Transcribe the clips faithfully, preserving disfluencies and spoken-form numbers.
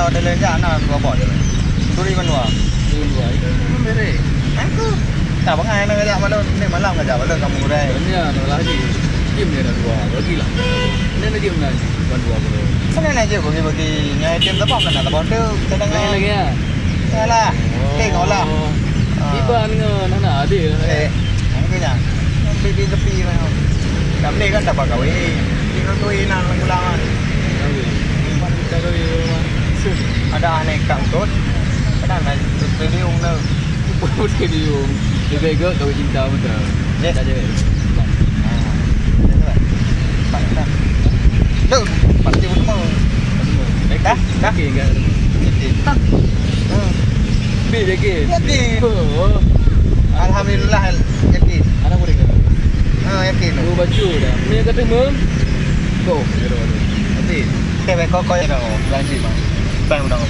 Ada lé jak na dua boh je. Turi bandua. Turi bandua. Itu memang bereh. Aku. Tak bangai na jak malam, ni malam ngajak bala kamu rai. Ini adalah di. Kim dia ada dua, bagilah. Ini lagi mana? Bandua bala. Sana na je bagi-bagi nyai tim tebak kan tebak tu. Sedang lagi ya. Yalah. Oh. Tengoklah. Ah. Iban dengan anak adik. Eh, yang tu nya. Yang pipi tepi mana? Tak boleh kan tak pakai. Kita tu inang ulangan. Ada aneh kang tu. Kadang nak stadium tu. Stadium. Lebih ke kau cinta betul. Yes. Tak ada. Tuh, pasti semua. Dah, dah. Yakin ke? Yakin. Dah. Hmm. Yakin. Yakin. Oh. Alhamdulillah, yakin. Anak boleh ke? Ha, yakin. Dua baju dah. Ni kata mem. Go. Yakin. Okey, baik, kau, kau ya, kau. Lanjut, bang. Bang, udah, kau.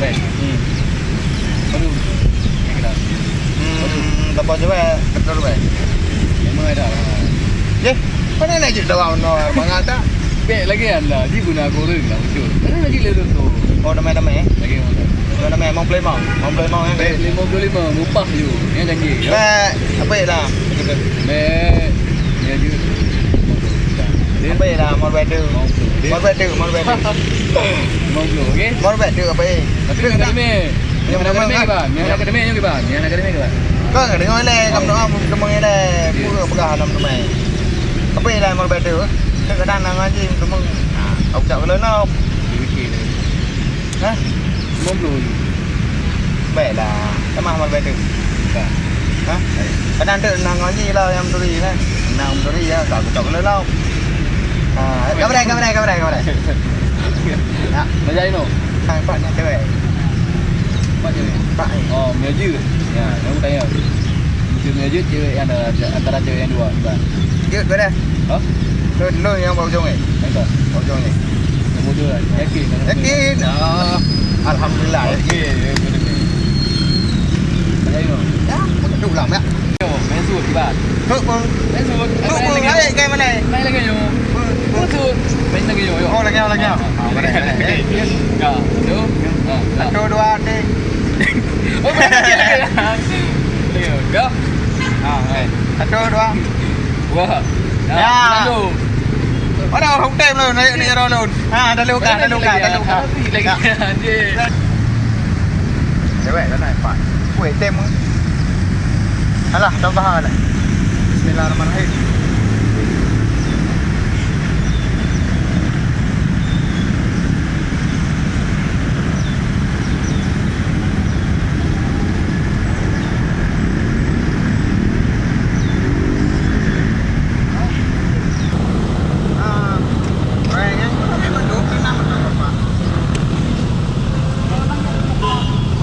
Baik. Hmm. Aduh. Ni kena. Hmm, tak apa, cuba. Betul, baik. Memang ada. Ye, mana nak jumpa orang, orang bangat tak? Bek lagi anda, di guna goreng lah, betul. Mana lagi le tu? Oh, damai-damai, eh? Lagi mana? Damai-damai, mau play mau. Mau play mau, eh? Bek lima puluh lima, mupah ju. Yang janji, ya? Bek, apa ya lah? Bek, ya ju. Apa ya lah, mau better. Mau better. Mau better, mau better. Mau better, okey? Mau better apa, eh? Tapi nak kena meh. Yang mana akademi ke, bang? Yang mana akademi ke, bang? Yang mana akademi ke, bang? Kau kena dengar leh, kamu doa, kamu dengar leh. Ya. Pura peugah nama teman. Apa yang dah mau better? Kadang-kadang nak ngaji, teman. Ah, aku tak kena nak. Okey, okey. Hah? Lima puluh. Baiklah, sama amal baik tu. Bukan. Ha? Baik. Kadang tu nang ngaji lah yang mencuri kan. Nang mencuri ya, tak kucok kena lau. Ha, kamera, kamera, kamera, kamera. Ya. Belajar ni. Sang empat ni cewek. Empat cewek. Empat ni. Oh, meja. Ya, yang aku tanya. Meja, meja cewek yang ada antara cewek yang dua, bukan? Jut pada. Ha? Lôn, lôn nyang bak ujong, eh. Yang tu? Bak ujong, eh. Yang muda, yakin? Yakin? Ah, alhamdulillah, yakin. Okey, okey, okey. Macam mana? Ya, duduk lah, ya. Yo, main sud, kibat. Kok, kok? Main sud. Kok, kok? Main lagi. Naik, kain mana? Main lagi, yo. Kok, kok? Main sud. Main lagi, yo, yo. Oh, lagi, lagi. Ah, ah, boleh, boleh. Eh, yes. Ya, satu. Ah, ya. Satu, dua, tiga. Oh, boleh lagi, lagi. Lagi, go. Ah, eh. Satu, dua. Wah. Ya. Lalu. Mana orang tem lalu, naik ni orang lalu. Ha, dah luka, dah luka, dah luka. Lagi, lagi. Ya. Anjir. Cewek dah naik, Pak. Weh, tem. Alah, tambah lah. Bismillahirrahmanirrahim. Ah, orang yang mana memang dua puluh enam atau berapa?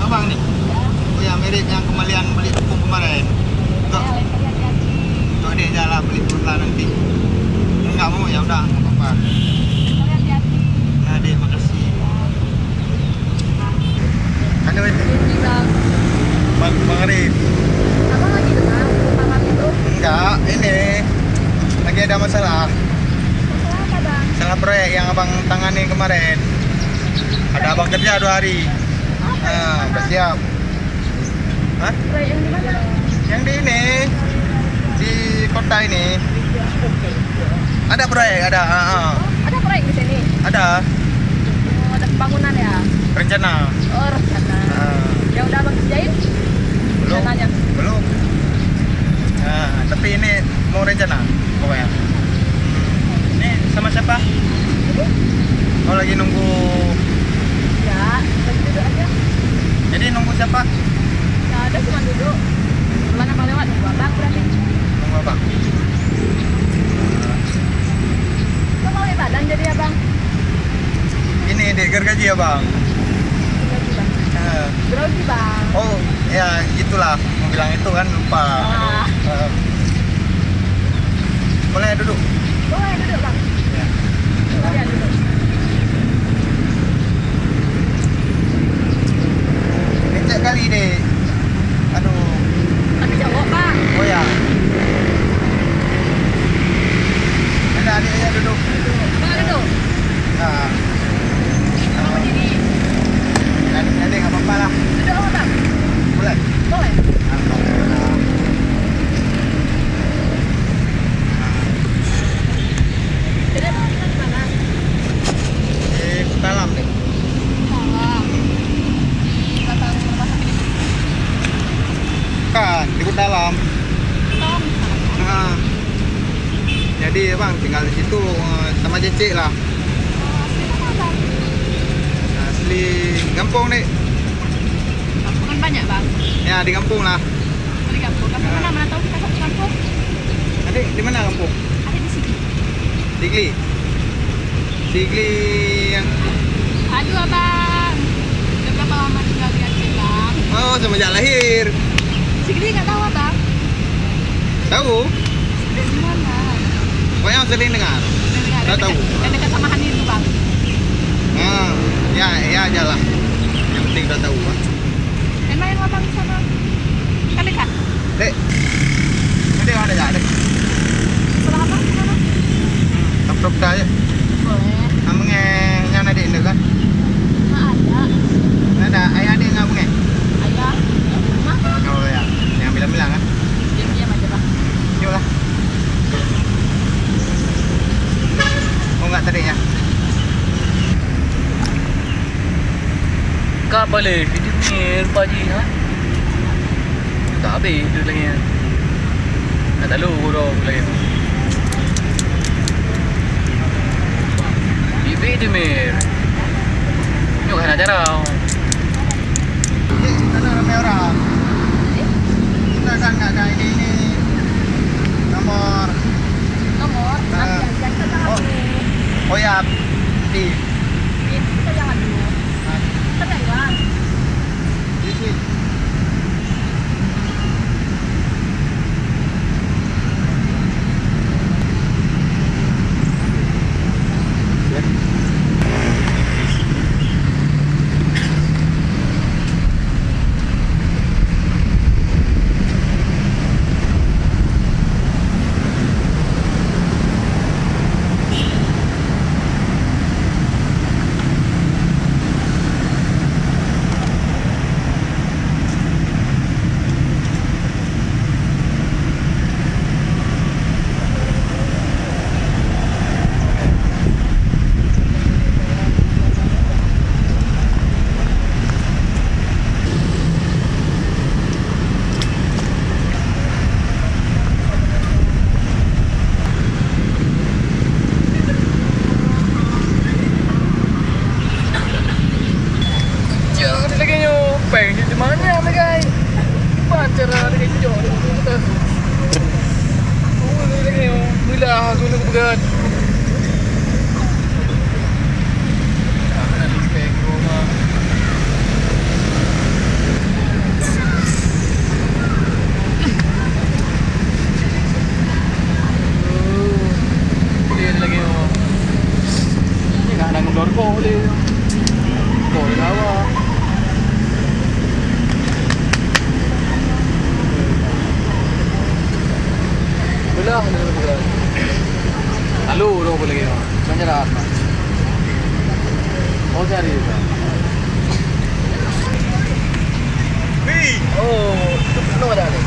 Abang ni. Oh ya, mirip yang kembalian beli buku kemarin. Untuk, untuk dia je lah beli pulsa nanti. Enggak mau, ya udah, enggak apa-apa. Ya, dek, makasih. Anu, Bang. Bang, Bang Arif. Abang lagi dengar, Bang Arif tu? Enggak, ini. Lagi ada masalah. Masalah apa, Bang? Masalah proyek yang abang tangani kemarin. Ada abang kerja dua hari. Apa? Ah, bersiap. Hah? Proyek yang di mana? Yang di ini, di kota ini. Ada proyek, ada. Ah, ah. Oh, ada proyek di sini? Ada. Oh, ada pembangunan ya? Rencana. Oh, rencana. Ah. Yang udah abang kerjain? Belum. Rencananya? Belum. Ah, tapi ini mau rencana, pokoknya. Ini sama siapa? Ini? Oh, lagi nunggu. Ya, lagi duduk aja. Jadi nunggu siapa? Nggak ada, cuma duduk. Kebetulan abang lewat, nunggu abang berarti. Nunggu abang. Kok mau Ibadan jadi abang? Ini, dek, gergaji abang. Gergaji, Bang. Eh. Grogi, Bang. Oh, ya, itulah. Mau bilang itu kan lupa. Ah. Eh. Boleh duduk? Boleh duduk, Bang. Ya. Boleh duduk. Becek kali, dek. Aduh. Tapi jawab, Bang. Oh, ya. Ada adik saya duduk. Abang duduk? Ya. Abang berdiri? Di, Bang, tinggal di situ, eh, sama cicit lah. Oh, asli mana, Bang? Asli gampông ni. Gampông kan banyak, Bang? Ya, di gampông lah. Oh, di gampông. Gampông mana? Mana tahu kita satu gampông. Adik, di mana gampông? Adik di sini. Sigli. Sigli yang Aduh, Abang. Udah berapa lama tinggal di Aceh, Bang? Oh, semenjak lahir. Sigli nggak tahu, Abang? Tahu. Sigli di mana? Pokoknya sering dengar. Sering dengar. Dah tahu. Dekat, dekat sama Hani itu, Bang. Ah, ya, ya aja lah. Yang penting dah tahu, Bang. Main-main, Abang, di sana. Kan dekat. Dek. Dek, ada tak, Dek? Salah apa? Kenapa? Tok-tok dah je. Boleh. Ameng, eh, nyan adik ni kan? Mak ada. Ada. Ayah adik dengan abang, eh? Ayah. Mak. Oh, ya. Jangan bilang-bilang, ah. Diam-diam aja, Bang. Yuklah. Oh, enggak tadi, ya? Ka paléh, Vladimir, Pak Haji, ha? Tak habéh duit lagi, ha? Nak talu uroe lagi. Vladimir. Nyoe kan acara. Sana ramai orang. Kita kan nak ada ini, ini. Nomor. Nomor? Ah. Nanti, nanti kita Oh. Oh ya, di. Itu kita yang adu. Ah. Kita yang. Di sini. Ya. Jangan lagi nyoe, peng di mana lagi? Baca lah lagi jujur. Oh, lagi nyoe, bila aku nak pegat. Dia lagi, oh. Ni nak, nak ngendor kok dia. Kok dia lawa. Belah dia, belah. Lalu, lalu apa lagi, oh? Macam mana? Oh, cari juga. Wih. Oh, tu penuh dah ni.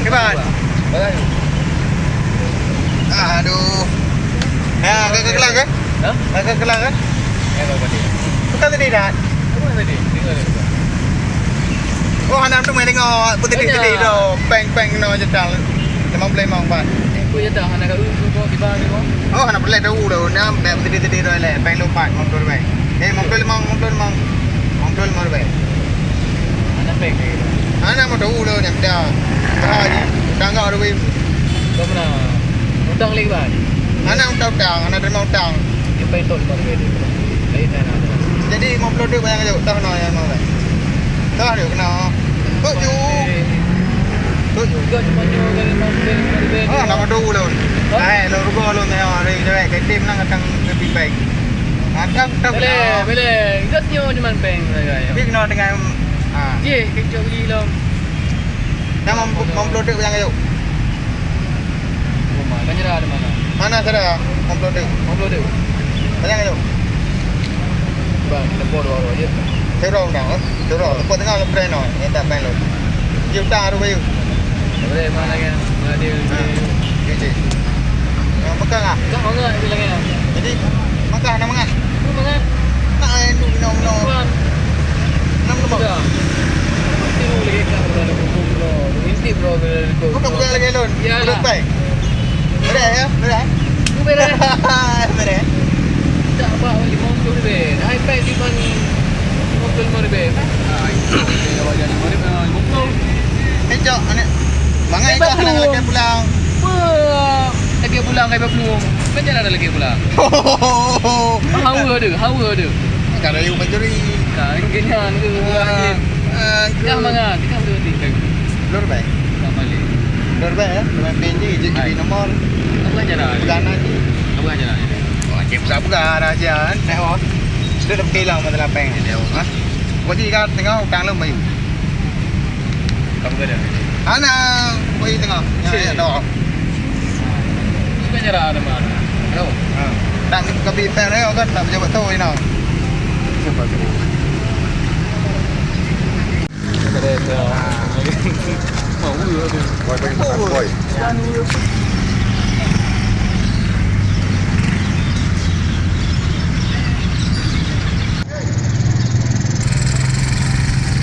Hebat. Bagai. Aduh. Ya, ke, ke kelang ke? Hah? Ke, ke kelang ke? Ya, ke tadi. Bukan tadi dah. Bukan tadi. Dengar dia bukan. Oh, hana tu main tengok. Putih-putih tu. Peng-peng no je tal. Memang boleh memang, Pak. Aku je dah hana kat rumah, tiba ni, Bang. Oh, hana boleh tahu dah. Nah, bèk tadi-tadi dah leh. Peng lompat, motor bèk. Eh, motor limong, motor limong. Motor limong bèk. Hana peng lagi. Hana mau tahu dah, nyam dah. Dah je. Utang kau dah, Bim. Kau pernah utang lagi, Bang? Hana utang-utang, hana terima utang. Dia peng tok lima ribu. Lain dah nak. Jadi, lima puluh duit bayang je. Tahu nak yang mau, Bang? Tahu dia kena. Kok ju? Kok ju? Tiga cuma nyoe kali lima puluh, lima puluh. Ah, nama dulu lôn. Hah? Eh, lôn rugoe lôn tengok hari tu, eh, kat tim nang datang ke Big Bang. Datang, datang. Boleh, boleh. Tiga senyum cuma peng saja, ya. Big no dengan, ah. Jih, kecok beli lom. Dah mam-, mam plotek yang kayu. Kan nyerah di mana? Mana cara? Mam plotek. Mam plotek. Banyak kayu. Bang, kita buat dua-dua je. Terus dah, eh. Terus. Kau tengah lepas no, yang tak main lo. Dia utang tu bayu. Boleh, mana kan? Mana dia? Ha. Dia je. Yang pegang ah. Kau mana bilang ya? Jadi, makan nak mangat. Mana? Nak yang tu minum no. Enam nombor. Sudah. Mesti lu lagi kat bro, bro. Mesti bro, bro. Kau tak pegang lagi lon. Ya. Boleh lah. Boleh ya? Boleh. Beres. Beres. Tak, bah, lima puluh ribu. Dah iPad di mana? Lima puluh lima ribu. Ah, itu. Dia bayar lima ribu, ah, lima puluh. Eh, cok, anak. Mangai kau hana lagi pulang. Wah, lagi pulang, lagi pulang. Macam mana lagi pulang? Hawa dia, hawa dia. Kalau you mencuri. Nah, kenyang tu. Ah, ah, dah mangan, dah tu. Lur baik. Dah balik. Lur baik, eh. Lur baik, P N G, je kirim nomor. Apa cara? Pegang aja. Apa cara? Oh, cik besar pegang aja, kan? Eh, oh. Sudah dah hilang mata lapeng. Ya, oh. Ha? Kau sih kan tengah utang lom bayu. Kamu ada? Anak, kau sih tengah. Ya, ya, dah. Suka nyerah nama. Tahu? Ha. Tak kau pergi pen dia kan, tak pejabat tu, you know. Ada, ada. Mau, ada. Boy, boy, boy.